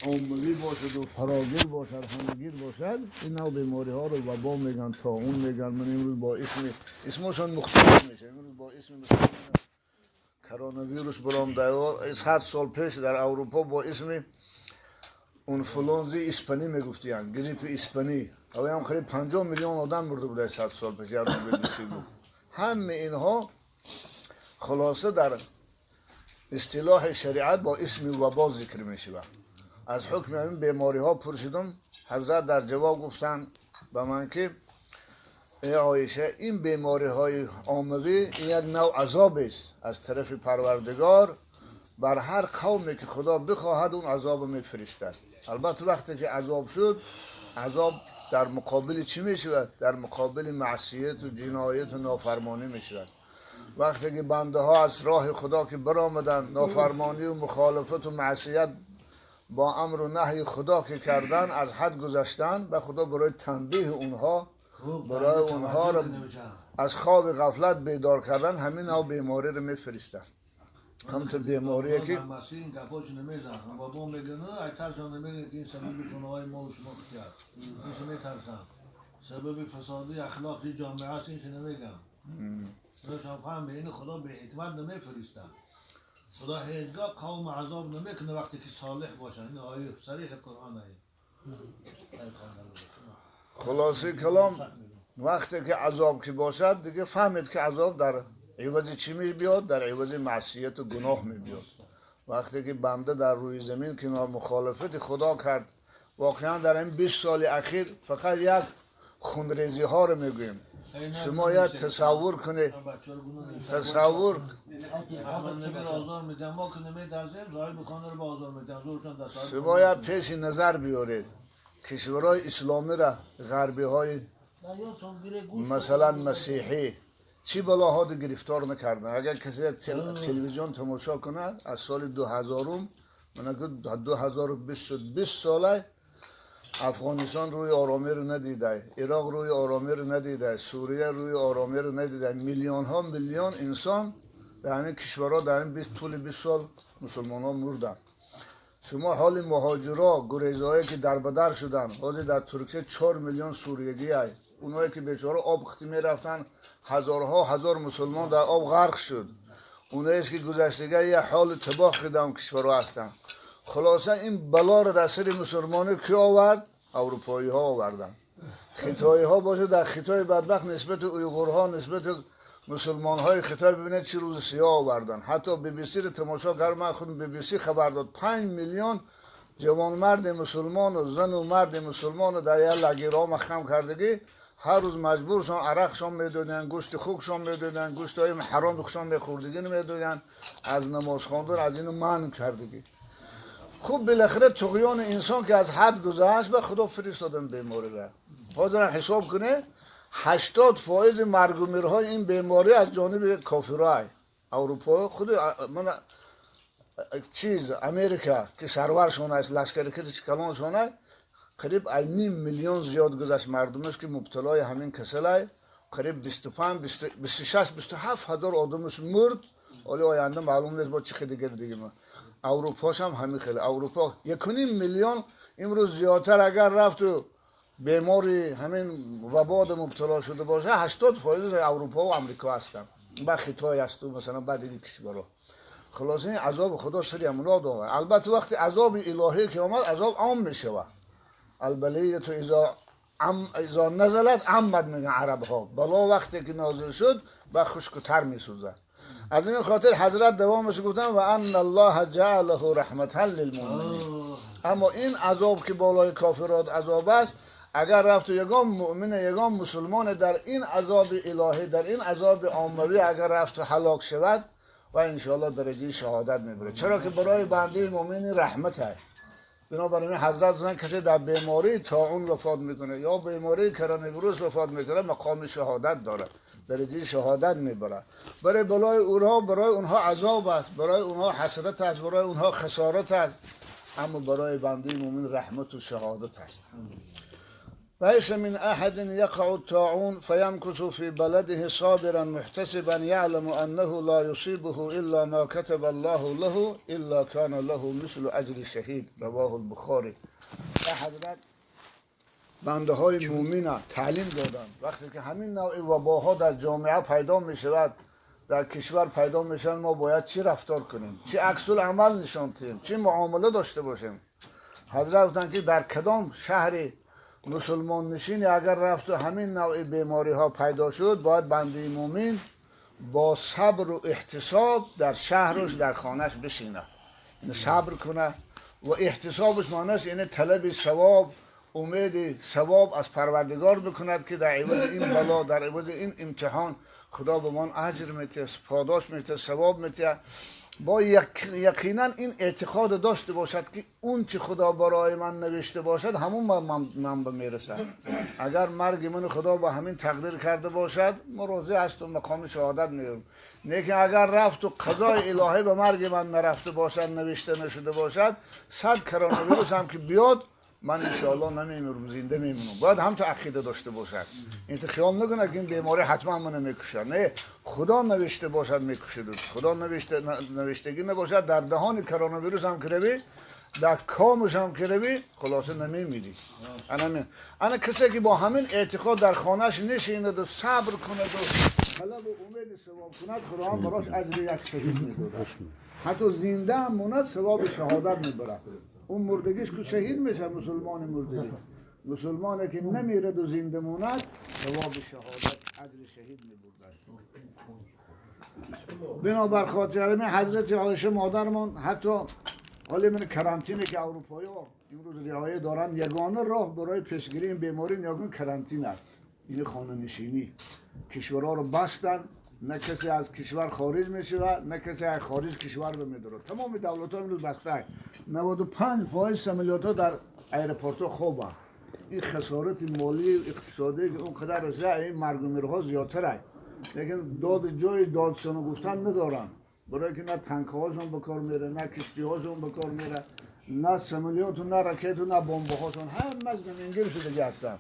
عمومی باشد و فراگیر باشد، همگیر باشد. این نوع بیماری ها رو وبا میگن، طاعون میگن. من امروز با اسمشون مختلف میشه. امروز با اسم مثلا کرونا ویروس برام دیوار 100 سال پیش در اروپا با اسم انفلونزی اسپانی میگفتن، گریپ اسپانی. او هم قریب 50 میلیون آدم مرده بوده 100 سال پیش. بود همه اینها خلاصه در اصطلاح شریعت با اسم وبا ذکر میشود. از حکم این بیماری ها پرسیدم، حضرت در جواب گفتن به من که ای عایشه، این بیماری های عاموی یک نوع عذاب است از طرف پروردگار بر هر قومی که خدا بخواهد اون عذاب میفرستد. البته وقتی که عذاب شد، عذاب در مقابل چی میشود؟ در مقابل معصیت و جنایت و نافرمانی میشود. وقتی که بنده ها از راه خدا که برآمدن، نافرمانی و مخالفت و معصیت با امر و نهی خدا که کردن، از حد گذشتن، به خدا برای تنبیه اونها، برای اونها رو از خواب غفلت بیدار کردن، همین ها بیماری رو میفرستن. همونطور بیماریه که سبب فسادی اخلاقی جامعه است، اینش نمیگم. این خدا به حکمت نمیفرسته. خدا هیچگاه قوم عذاب نمیکنه وقتی که صالح باشن. این آیه صریح قرآن. خلاصه کلام وقتی که عذاب که باشد دیگه فهمید که عذاب در عوض چی می بیاد؟ در عوض معصیت و گناه می بیاد. وقتی که بنده در روی زمین که مخالفت خدا کرد، واقعا در این 20 سال اخیر فقط یک خونریزی ها رو میگوییم. شما یک تصور کنید، تصور شما یک پیش نظر بیارید کشورهای اسلامی را، غربی های مثلا مسیحی چی بلاها گرفتار نکردن. اگر کسی تلویزیون تماشا کنه از سال 2000، من 2020 ساله افغانستان روی آرامی رو ندیده، عراق روی آرامی رو ندیده، سوریه روی آرامی رو ندیده. میلیون ها میلیون انسان در همین کشورها در این طول 20 سال مسلمان ها مردن. شما حال مهاجرا، گریزهایی که در بدر شدن، حاضر در ترکیه 4 میلیون سوریگی های، اونایی که بیچاره آب خطی می رفتن، هزارها هزار مسلمان در آب غرق شد. اونایی که گذشتگی یه حال تباه کردن کشورها هستن. خلاصه این بلا رو در سر مسلمانی کی آورد؟ اروپایی ها آوردن. خطایی ها باشه، در خطای بدبخت نسبت اویغورها، نسبت مسلمان های خطای ببینید چه روز سیاه آوردن. حتی بی بی سی رو تماشا کرد، من خودم بی بی سی خبر داد 5 میلیون جوانمرد مسلمان و زن و مرد مسلمان رو در یک لگیرها مخم کردگی، هر روز مجبورشان عرقشان میدادن، گوشت خوکشان میدادن، گوشت های حرام خوشان میخوردگی میدادن، از نماز خواندن از اینو منع کردگی. خوب بالاخره طغیان انسان که از حد گذشت، به خدا فرستادن بیماری را. حاضر حساب کنه 80% مرگ و میرهای این بیماری از جانب کافرای اروپا، خود من چیز امریکا که سرورشون است، لشکر که کلانشون است، قریب 1.5 میلیون زیاد گذشت مردمش که مبتلای همین کسلای، قریب 25 26 27 هزار آدمش مرد. ولی آینده معلوم نیست با چه دیگه دیگه. ما اروپاش هم همین خیلی، اروپا 1.5 میلیون امروز زیادتر اگر رفت و بیماری همین وبا مبتلا شده باشه، 80% اروپا و امریکا هستن، با خطای هست و مثلا بعد دیگه کشورها. خلاصه این عذاب خدا سری همونا آورد. البته وقتی عذاب الهی که آمد، عذاب عام میشه. البلیه اذا نزلت عمد میگن عرب ها، بلا وقتی که نازل شد با خشک و تر میسوزه. از این خاطر حضرت دوامش گفتن و ان الله جعله رحمتا للمؤمنین. اما این عذاب که بالای کافرات عذاب است، اگر رفت یگان مؤمن یگان مسلمان در این عذاب الهی، در این عذاب عاموی اگر رفت هلاک شود و انشاءالله درجه شهادت میبره. چرا که برای بنده مؤمن رحمت است. بنابراین حضرت من کسی در بیماری طاعون وفات میکنه یا بیماری کرونا ویروس وفات میکنه، مقام شهادت داره، درجه شهادت میبره. برای بلای اونها، برای اونها عذاب است، برای اونها حسرت است، برای اونها خسارت است، اما برای بنده مؤمن رحمت و شهادت است. ليس من أحد يقع الطاعون فيمكث في بلده صابرا محتسبا يعلم أنه لا يصيبه إلا ما كتب الله له إلا كان له مثل أجر الشهيد. رواه البخاري. حضرت بنده های مومن تعلیم دادن وقتی که همین نوع وباها در جامعه پیدا می شود، در کشور پیدا می شود، ما باید چی رفتار کنیم، چی عکس العمل نشان دهیم، چی معامله داشته باشیم. حضرت گفتند که در کدام شهر مسلمان نشین اگر رفت و همین نوع بیماری ها پیدا شد، باید بنده مومن با صبر و احتساب در شهرش، در خانهش بشینه، یعنی صبر کنه و احتسابش معناش یعنی طلب ثواب، امید ثواب از پروردگار بکند که در عوض این بلا، در عوض این امتحان خدا به من اجر میده، پاداش میده، ثواب میده. با یقینا این اعتقاد داشته باشد که اون چه خدا برای من نوشته باشد همون من به میرسد. اگر مرگ من خدا با همین تقدیر کرده باشد من راضی هستم، مقام شهادت میرم. لیکن اگر رفت و قضای الهی به مرگ من نرفته باشد، نوشته نشده باشد، 100 کرونا ویروس هم که بیاد من انشاءالله نمیمیرم، زنده میمونم. باید هم تو عقیده داشته باشد، این خیال نکنه که این بیماری حتما منو میکشه. نه، خدا نوشته باشد میکشه. خدا نوشتگی نباشد در دهان کرونا ویروس هم که روی، در کامش هم که روی، خلاصه نمیمیری. انا کسی که با همین اعتقاد در خانهش نشیند و صبر کند و طلب و امید ثواب کند، خدا هم براش اجر یک شهید میدهد. حتی زنده هم موند ثواب شهادت میبرد. اون مردگیش که شهید میشه، مسلمان مردگی، مسلمانی که نمیرد و زنده موند ثواب شهادت، اجر شهید میبرد. بنابر خاطر همین حضرت عایشه مادرمان حتی حالا من کرانتینی که اروپایی ها امروز رعایت دارن، یگانه راه برای پیشگیری این بیماری یگانه کرانتین است، این خانه نشینی. کشورها رو بستن، نه کسی از کشور خارج میشه و نه کسی از خارج کشور به میداره. تمام دولت ها امروز بسته. 95% سملیات ها در ایرپورت ها خوبه. این خسارت مالی اقتصادی که اونقدر رسیده، این مرگ و میرها زیادتر است. لیکن داد جای دادشان گفتن ندارن، برای که نه تانک هاشون به کار میره، نه کشتی هاشون به کار میره، نه سملیات و نه راکت و نه بمب هاشون، همه زمینگیر شده هستن.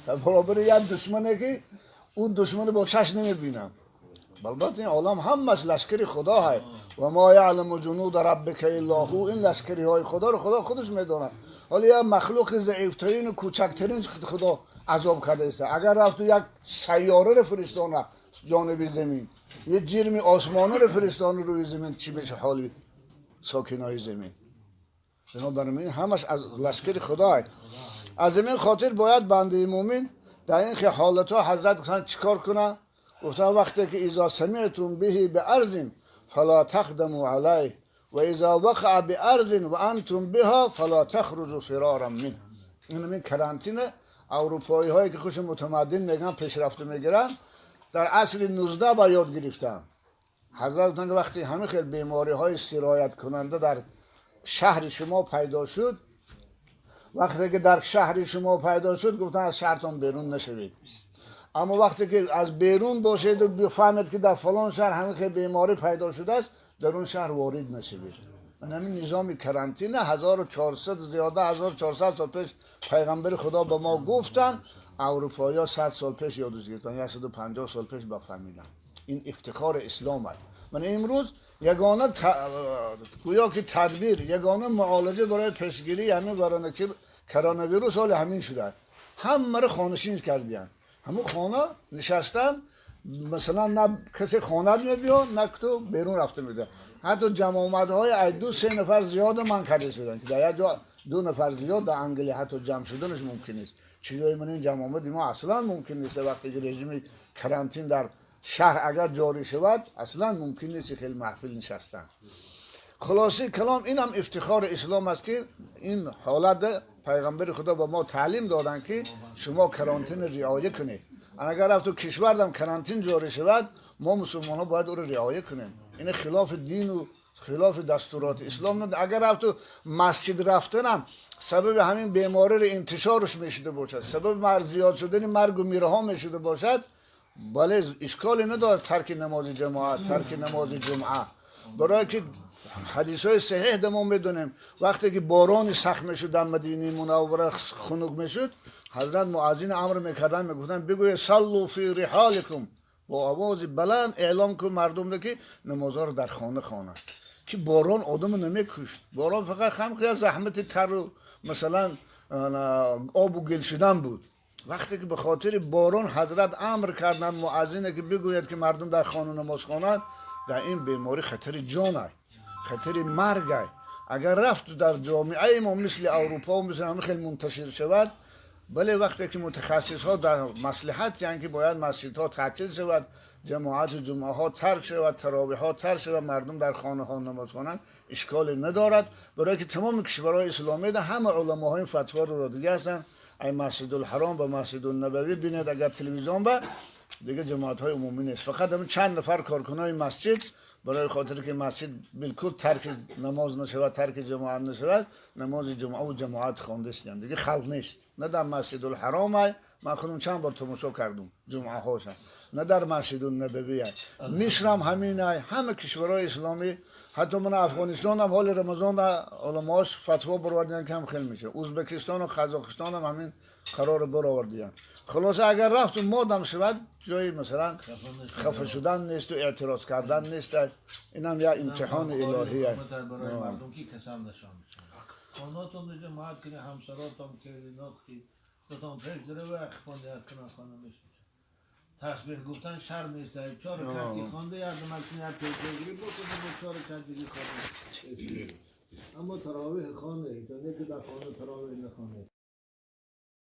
برابر یک دشمنه که اون دشمن با چشم نمیبینم. البته این عالم همش لشکری خدا هست و ما یعلم جنود ربک الا هو. این لشکری های خدا رو خدا خودش میدونه. حالا یه مخلوق ضعیفترین و کوچکترین خدا عذاب کرده است. اگر رفت یک سیاره رو فرستانه جانب زمین، یه جرم آسمانی رو فرستانه روی زمین، چی بشه حال ساکنای زمین؟ بنابراین همش از لشکر خدا هست. از این خاطر باید بنده مومن در این حالت ها حضرت گفتن چیکار کنه؟ گفتن وقتی که اذا سمعتم به بارض فلا تقدموا علیه و اذا وقع بارض و انتم بها فلا تخرجوا فرارا منه. این کرانتین اروپایی هایی که خوش متمدن میگن پیشرفته میگیرن در عصر 19 با یاد گرفتن. حضرت گفتن که وقتی همه خیلی بیماری های سرایت کننده در شهر شما پیدا شد، وقتی که در شهر شما پیدا شد، گفتن از شهرتان بیرون نشوید. اما وقتی که از بیرون باشید و بفهمید که در فلان شهر همین خیلی بیماری پیدا شده است، در اون شهر وارد نشوید. من همین نظام کرانتین 1400 زیاده 1400 سال پیش پیغمبر خدا به ما گفتن، اروپایی‌ها 100 سال پیش یادش گرفتن، 150 سال پیش بفهمیدن. این افتخار اسلام است. من امروز یگانه گویا که تدبیر، یگانه معالجه برای پیشگیری همین کرونا ویروس حال همین شده. همه رو خانه‌نشین کردن. همون خانه نشستن، مثلا نه کسی خانه میبیا نه تو بیرون رفته میده. حتی جمع آمدهای از 2-3 نفر زیاد من کرده شدن که در یک جا 2 نفر زیاد در انگلی حتی جمع شدنش ممکن نیست. چیزای من این جمع آمد ما اصلا ممکن نیست. وقتی که رژیم کرانتین در شهر اگر جاری شود اصلا ممکن نیست خیلی محفل نشستن. خلاصه کلام این هم افتخار اسلام است که این حالت پیغمبر خدا به ما تعلیم دادن که شما کرانتین رعایت کنید. اگر رفت تو کشور دم کرانتین جاری شود، ما مسلمان ها باید او رو رعایت کنیم. این خلاف دین و خلاف دستورات اسلام نه. اگر رفت تو مسجد رفتنم سبب همین بیماری رو انتشارش میشده باشد، سبب مرگ زیاد شدن مرگ و میرها میشده باشد، بله اشکالی نداره ترک نماز جماعت، ترک نماز جمعه، برای که Ҳадисҳои саҳеҳ да мо медонем, вақте ки борони сахт мешуд дар Мадинаи Мунаввара, хунук мешуд, ҳазрат муаззин амр мекарданд, мегуфтанд: бигӯед «صلوا في رحالكم», бо овози баланд эълом кун мардумро, ки намозҳоро дар хона хонанд, ки борон одамро намекушт. Борон фақат ҳам заҳмати тару масалан обу гил шудан буд. Вақте ки ба хотири борон ҳазрат амр карданд муаззине, ки бигӯяд, ки мардум дар хона намоз хонанд, дар ин беморӣ хатари ҷон, хатари марг. Агар рафт дар ҷомеаи мо мисли Аврупо, мисли ҳамин хеле мунташир шавад, бале, вақте ки мутахассисҳо дар маслиҳат яъне ки бояд масҷидҳо таътил шавад, ҷамоати ҷумъаҳо тарк шавад, таровиҳҳо тарк шавад, мардум дар хонаҳо намоз хонанд, ишколе надорад, барои ки тамоми кишварҳои исломӣ ҳама уламоҳои фатворо додагӣ ҳастанд. Ай Масҷидулҳаром ба Масҷидулнабавӣ бинед, агар телевизион ба дига ҷамоатҳои умумӣ нест, фақат ҳамин чанд нафар коркунои масҷид, барои хотире ки масҷид билкул тарки намоз нашавад, тарки ҷамоат нашавад, намози ҷумъаву ҷамоат хондастиянд, дига халқ нест. На дар Масҷидулҳаром, ай ман худам чанд бор тамошо кардум ҷумъаҳоша, на дар Масҷидулнабавӣ. Ай Мисрам ҳамин, ай ҳама кишварҳои исломӣ, ҳатто ман Афғонистон ҳам ҳоли Рамазон уламош фатво баровардиянд, ки ҳам хел мешавад. Ӯзбекистону Қазоқистон ҳам ҳамин қарорро баровардиянд. Хулоса, агар рафту модам шавад, ҷои масалан хафа шудан несту эътироз кардан нест. Инам як имтиҳони илоҳия. Мардум ки касам нишон хонатон ҷамоат кунӣ, ҳамсаротон ки дотон пеш дарава хонда кунан, хона мешавад. Тасбеҳ гуфтан шарм нест. Чор ракати хонда, як дам як пешгирӣ бокунӣ, бо чор ракати дига хонда. Аммо таровиҳ хонда, то не ки дар хона таровиҳ нахонед.